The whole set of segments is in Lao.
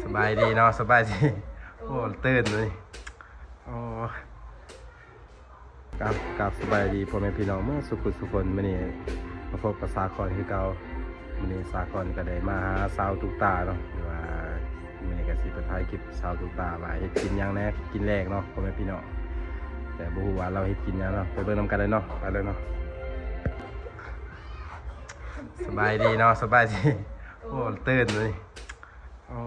ສະບາຍດີເນາະ ສະບາຍດີ. ໂອ້ ຕື່ນເລີຍ. ໂອ້ ກາບ ກາບສະບາຍດີພໍ່ແມ່ພີ່ນ້ອງເໝິດສູ່ຜູ້ສູ່ຄົນ. ມື້ນີ້ມາພົບກັບສາຄອນຄືເກົ່າ. ມື້ນີ້ສາຄອນກໍໄດ້ມາຫາສາວຕຸກຕາເນາະ ຫຼືວ່າມື້ນີ້ກໍຊິໄປຖ່າຍຄລິບສາວຕຸກຕາວ່າເຮັດກິນຫຍັງແດ່ ກິນແລງເນາະພໍ່ແມ່ພີ່ນ້ອງ. ແຕ່ບໍ່ຮູ້ວ່າລາວເຮັດກິນຫຍັງເນາະ ໄປເບິ່ງນຳກັນເລີຍເນາະ. ໄປເລີຍເນາະ. ສະບາຍດີເນາະ ສະບາຍດີ. ໂອ້ ຕື່ນເລີຍ. ໂອ້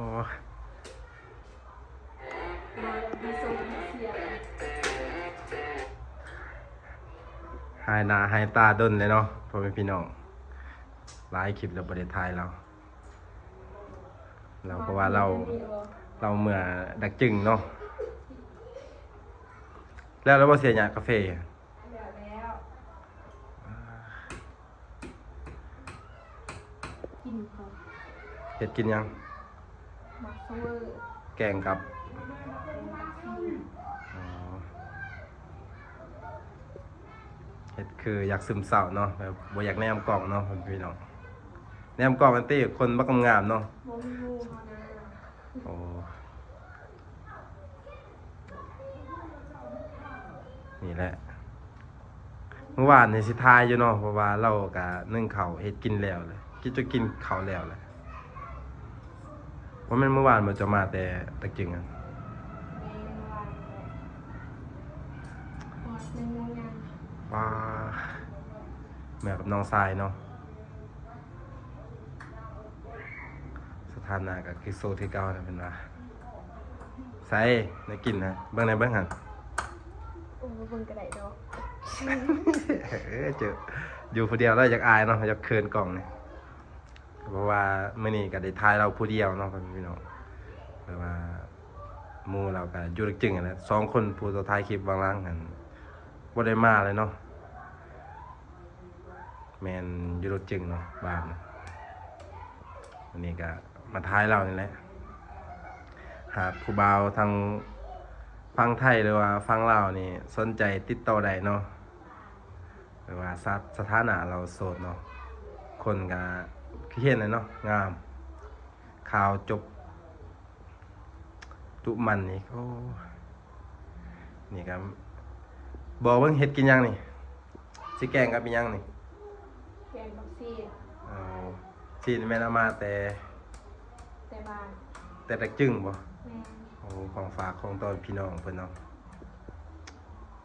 ຫາຍໜ້າຫາຍຕາດົນເລີຍເນາະພໍ່ແມ່ພີ່ນ້ອງ. ຫຼາຍຄລິບແລ້ວບໍ່ໄດ້ຖ່າຍລາວ ລາວ ເພາະວ່າລາວ ລາວເມືອດັກຈຶງເນາະ. ແລ້ວ ແລ້ວບໍ່ເສຍຫຍ້າກາເຟ? ແລ້ວ ແລ້ວ. ກິນເຂົ້າ ເຮັດກິນຫຍັງ? ໝາກສະເວີ ແກງກັບ ອໍ ເຮັດຄືຢາກຊຶມເສົ້າເນາະ ແບບບໍ່ຢາກແນມກ້ອງເນາະພີ່ນ້ອງ. ແນມກ້ອງອັນຕິ ຄົນບັກງາມໆເນາະ. ບໍ່ມີໝູ່ເຮົານະ. ໂອ້ ນີ້ແຫຼະ ມື້ວານນີ້ຊິຖ່າຍຢູ່ເນາະ ເພາະວ່າລາວກະໜຶ້ງເຂົ້າເຮັດກິນແລ້ວແຫຼະ ກິນ ຈົນກິນເຂົ້າແລ້ວແຫຼະ. ບໍ່ແມ່ນມື້ວານບໍ່ ເຈົ້າມາແຕ່ຕະກິງຫັ້ນ? ແມ່ນ ມື້ວານນີ້ແຫຼະ ຮອດໜຶ່ງໂມງຍັງ. ປາ ເມືອກັບນ້ອງຊາຍເນາະ. ສະຖານະກໍຄືໂສດຄືເກົ່ານະ ເພິ່ນວ່າ. ໃສ ໄດ້ກິນນະ ເບິ່ງແດ່ ເບິ່ງຫັ້ນ. ໂອ້ ບໍ່ເບິ່ງກໍໄດ້ດອກ. ເອີ ເຈີ ຢູ່ຜູ້ດຽວແລ້ວຢາກອາຍເນາະ ຢາກເຂີນກ້ອງນີ້. ເພາະວ່າມື້ນີ້ກໍໄດ້ຖ່າຍລາວຜູ້ດຽວເນາະ ພີ່ນ້ອງ. ແບບວ່າໝູ່ລາວກໍຢູ່ດັກຈຶງຫັ້ນແຫຼະ ສອງຄົນ ຜູ້ຕົວຖ່າຍຄລິບເບື້ອງຫຼັງຫັ້ນບໍ່ໄດ້ມາເລີຍເນາະ. ແມ່ນຢູ່ດັກຈຶງເນາະ ບ້ານ. ວັນນີ້ກໍມາຖ່າຍລາວນີ້ແຫຼະ. ຫາກຜູ້ບ່າວທາງຝັ່ງໄທ ຫຼືວ່າຝັ່ງລາວນີ້ ສົນໃຈຕິດຕໍ່ໄດ້ເນາະ. ແບບວ່າສະ ສະຖານະລາວໂສດເນາະ. ຄົນກໍຄືເຫັນແຫຼະເນາະ ງາມ ຂາວຈົບ ດຸໝັ່ນອີກ. ໂອ້ ນີ້ກໍ ບອກເບິ່ງເຮັດກິນຫຍັງນີ້? ຊິແກງກັບອີ່ຫຍັງນີ້? ແກງກັບຊີ້ນ. ເອົາ ຊີ້ນແມ່ນເອົາມາແຕ່ ແຕ່ບ້ານ ແຕ່ດັກຈຶງບໍ່? ແມ່ນ. ໂອ້ ຂອງຝາກຂອງຕ້ອນພີ່ນ້ອງເພິ່ນເນາະ.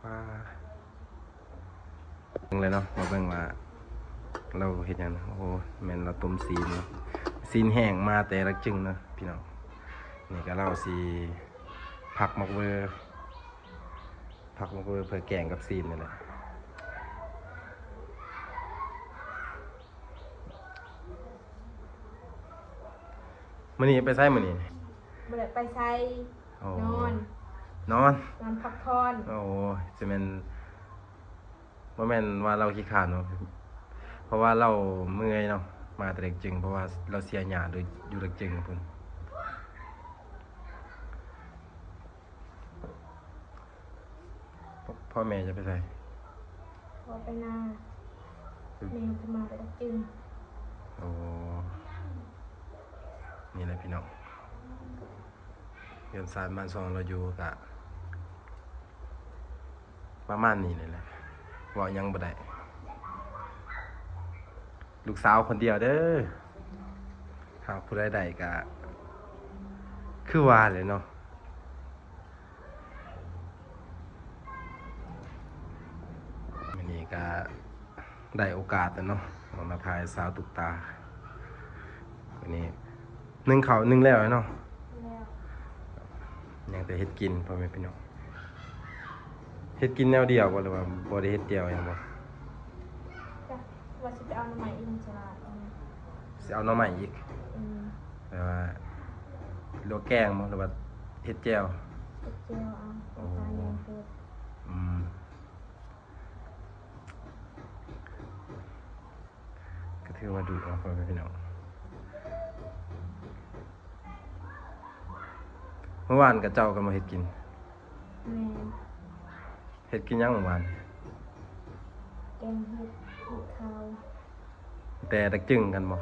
ປາ ເບິ່ງເລີຍເນາະ ມາເບິ່ງວ່າລາວເຮັດຫຍັງນະ. ໂອ້ ແມ່ນລາວຕົ້ມຊີ້ນເນາະ ຊີ້ນແຫ້ງມາແຕ່ດັກຈຶງເນາະພີ່ນ້ອງ. ນີ້ກໍລາວຊິຜັກໝາກເວີ ຜັກໝາກເວີເພື່ອແກງກັບຊີ້ນນີ້ແຫຼະ. ມື້ນີ້ໄປໃສມື້ນີ້? ບໍ່ໄດ້ໄປໃສ. ໂອ້ ນອນ ນອນ ນອນພັກຜ່ອນ. ໂອ້ ຈະແມ່ນ ບໍ່ແມ່ນວ່າລາວຂີ້ຄ້ານເນາະ ເພາະວ່າລາວເມື່ອຍເນາະ ມາແຕ່ດັກຈຶງ ເພາະວ່າລາວເສຍຫຍ້າຢູ່ດັກຈຶງພຸ້ນ. ພໍ່ແມ່ຈະໄປໃສ? ພໍ່ໄປນາ ແມ່ກໍມາແຕ່ດັກຈຶງ. ໂອ້ ນີ້ແຫຼະພີ່ນ້ອງ ເຮືອນຊານບ້ານຊ່ອງລາວຢູ່ກະປະມານນີ້ແຫຼະ ເວົ້າຫຍັງບໍ່ໄດ້. ລູກສາວຄົນດຽວເດີ ຫາກຜູ້ໃດໄດ້ກະຄືວ່າແຫຼະເນາະ. ມື້ນີ້ກະໄດ້ໂອກາດແລ້ວເນາະ ມາຖ່າຍສາວຕຸກຕາ. ມື້ນີ້ໜຶ້ງເຂົ້າ ໜຶ້ງແລ້ວເນາະ ແລ້ວ ຍັງແຕ່ເຮັດກິນ ພໍ່ແມ່ພີ່ນ້ອງ. ເຮັດກິນແນວດຽວບໍ່ ຫຼືວ່າບໍ່ໄດ້ເຮັດດຽວຫຍັງບໍ່? ຈະວ່າຊິໄປເອົາໜໍ່ໄມ້ອີກ ຊິເອົາໜໍ່ໄມ້ອີກ. ອືມ ແບບວ່າລວກແກງບໍ່ ຫຼືວ່າເຮັດແຈ່ວ? ເຮັດແຈ່ວເອົາ. ໂອ້ ອືມ ກໍຖືວ່າດຸເນາະ ພໍ່ແມ່ພີ່ນ້ອງ. ມື້ວານກໍເຈົ້າກໍມາເຮັດກິນ. ແມ່ນ. ເຮັດກິນຫຍັງມື້ວານ? ແກງເຫັດ ເຫັດຂາວ. ແຕ່ດັກຈຶງກັນບໍ່?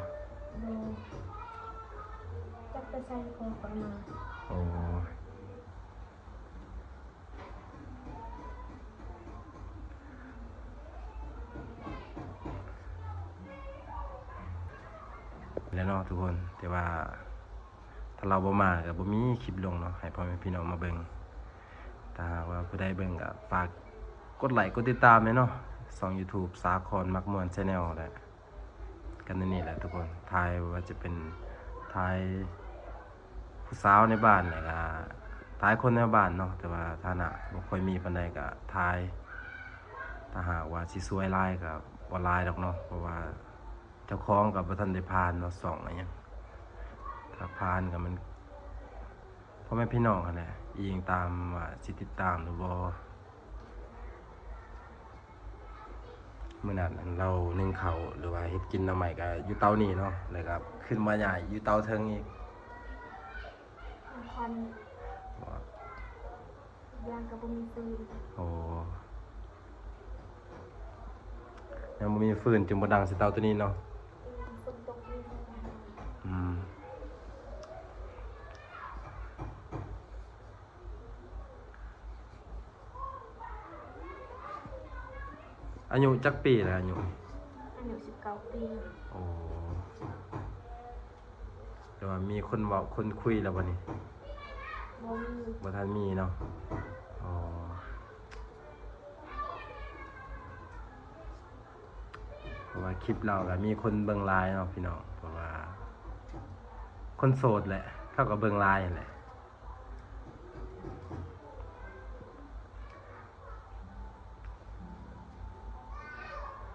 ບໍ່ ຈັກໄປ ໃສ່ຂອງຂ້ອຍມາ. ໂອ້ ແລ້ວເນາະທຸກຄົນ ແຕ່ວ່າ ຖ້າລາວບໍ່ມາກໍບໍ່ມີຄລິບລົງເນາະ ໃຫ້ພໍ່ແມ່ພີ່ນ້ອງມາເບິ່ງ. ຖ້າຫາກວ່າຜູ້ໃດເບິ່ງກໍຝາກກົດໄລກົດຕິດຕາມແດ່ເນາະ ຊ່ອງ YouTube ສາຄອນມັກມ່ວນ Channel ແຫຼະ ກັນໃນນີ້ແຫຼະທຸກຄົນ. ຖ່າຍວ່າຈະເປັນ ຖ່າຍຜູ້ສາວໃນບ້ານ ແລ້ວກໍຖ່າຍຄົນໃນບ້ານເນາະ ແຕ່ວ່າຖານະບໍ່ຄ່ອຍມີປານໃດກໍຖ່າຍ. ຖ້າຫາກວ່າຊິສວຍຫຼາຍກໍບໍ່ຫຼາຍດອກເນາະ ເພາະວ່າ ເຈົ້າຂອງກໍບໍ່ທັນໄດ້ຜ່ານເນາະ ຊ່ອງອີ່ຫຍັງ. ຖ້າຜ່ານກໍແມ່ນພໍ່ແມ່ພີ່ນ້ອງຫັ້ນແຫຼະ ອີງຕາມວ່າຊິຕິດຕາມຫຼືບໍ່. ມື້ນັ້ນອັນລາວໜຶ້ງເຂົ້າ ຫຼືວ່າເຮັດກິນໜໍ່ໄມ້ກໍຢູ່ເຕົານີ້ເນາະ ແລ້ວກໍຂຶ້ນມາຍ້າຍຢູ່ເຕົາເທິງອີກ. ຄວັນ ວ່າ ຢ່າງກໍບໍ່ມີຟືນ. ໂອ້ ຍັງບໍ່ມີຟືນຈຶ່ງບໍ່ດັງໃສ່ເຕົາໂຕນີ້ເນາະ. ອືມ ຝົນຕົກນີ້. ອືມ ອາຍຸຈັກປີລະ? ອາຍຸ ອາຍຸສິບເກົ້າປີ. ໂອ້ ແຕ່ວ່າມີຄົນເວົ້າຄົນຄຸຍແລ້ວບໍ່ນີ້? ບໍ່ມີ ບໍ່ທັນມີເນາະ. ອໍ ເພາະວ່າຄລິບລາວກໍມີຄົນເບິ່ງຫຼາຍເນາະພີ່ນ້ອງ ເພາະວ່າຄົນໂສດແຫຼະ ເຂົາກໍເບິ່ງຫຼາຍຫັ້ນແຫຼະ.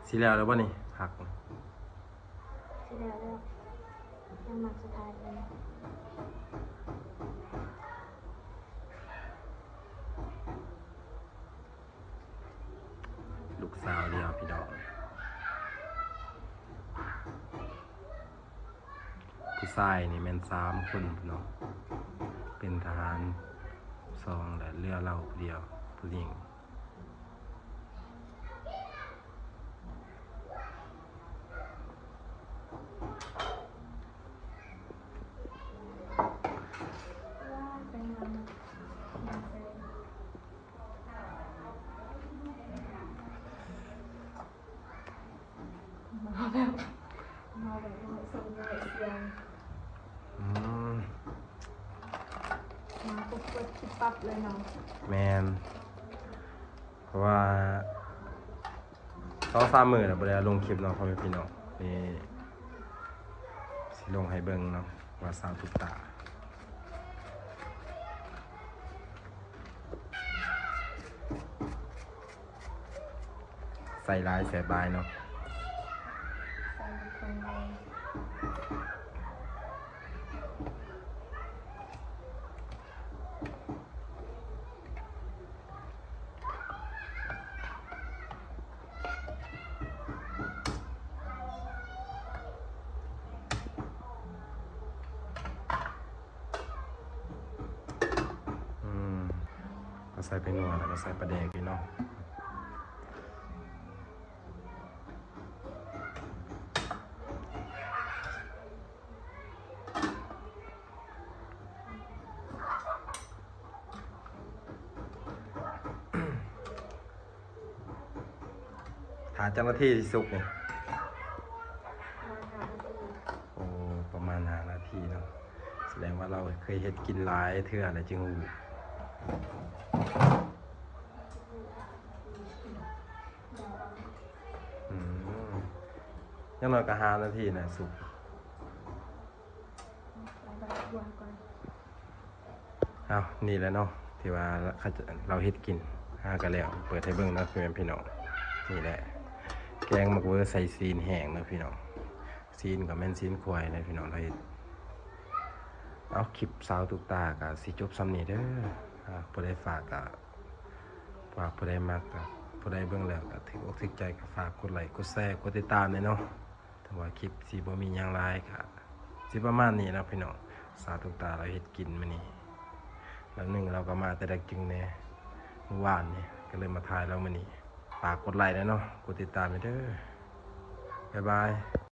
ຊິແລ້ວແລ້ວບໍ່ນີ້? ຜັກ ຊິແລ້ວແລ້ວ ຍັງໝາກສຸດທ້າຍເລີຍ. ລູກສາວດຽວພີ່ນ້ອງ ຜູ້ຊາຍນີ້ແມ່ນສາມຄົນເນາະ ເປັນທະຫານສອງ ແລະເຫຼືອລາວຜູ້ດຽວ ຜູ້ຍິງ. ມາແບບ ມາແບບນ້ອຍຊົງນ້ອຍສຽງ. ອືມ ມາປຸບເປີດປຸບປັບເລີຍເນາະ. ແມ່ນ ເພາະວ່າສອງສາມມື້ແລ້ວບໍ່ໄດ້ລົງຄລິບເນາະ ພໍ່ແມ່ພີ່ນ້ອງ. ນີ້ຊິລົງໃຫ້ເບິ່ງເນາະ ວ່າສາວຕຸກຕາ ໃສ່ຫຼາຍແຊບຫຼາຍເນາະ. ອືມ ກໍໃສ່ແປ້ງນົວ ແລ້ວກໍໃສ່ປາແດກອີກເນາະ. ຖ້າຈັກນາທີຊິສຸກນີ້? ປະມານຫ້ານາທີ. ໂອ້ ປະມານຫ້ານາທີເນາະ. ສະແດງວ່າລາວເຄີຍເຮັດກິນຫຼາຍເທື່ອແລ້ວຈຶ່ງຮູ້. ອືມ ຢ່າງໜ້ອຍກໍຫ້ານາທີນະສຸກ. ເອົາ ນີ້ແຫຼະເນາະ ທີ່ວ່າເຂົາເຈົ້າ ລາວເຮັດກິນ ຫາກໍແລ້ວ ເປີດໃຫ້ເບິ່ງເນາະ ພໍ່ແມ່ພີ່ນ້ອງ. ນີ້ແຫຼະ ແກງໝາກເຫວີໃສ່ຊີ້ນແຫ້ງເນາະພີ່ນ້ອງ. ຊີ້ນກໍແມ່ນຊີ້ນຄວາຍເນາະພີ່ນ້ອງ ລາວເຮັດ. ເອົາ ຄລິບສາວຕຸກຕາກໍຊິຈົບສ່ຳນີ້ເດີ. ອ່າ ຜູ້ໃດຝາກກໍຝາກ ຜູ້ໃດມັກກໍ ຜູ້ໃດເບິ່ງແລ້ວກໍຖືກອົກຖືກໃຈ ກໍຝາກກົດໄລ ກົດແຊ ກົດຕິດຕາມແດ່ເນາະ. ຖືວ່າຄລິບຊິບໍ່ມີຫຍັງຫຼາຍ ກະຊິປະມານນີ້ເນາະພີ່ນ້ອງ. ສາວຕຸກຕາລາວເຮັດກິນມື້ນີ້ ລາວໜຶ້ງ ລາວກໍມາແຕ່ດັກຈຶ່ງແດ່ ມື້ວານນີ້ ກໍເລີຍມາຖ່າຍລາວມື້ນີ້. ຝາກກົດໄລແດ່ເນາະ ກົດຕິດຕາມແດ່ເດີ. ບາຍບາຍ.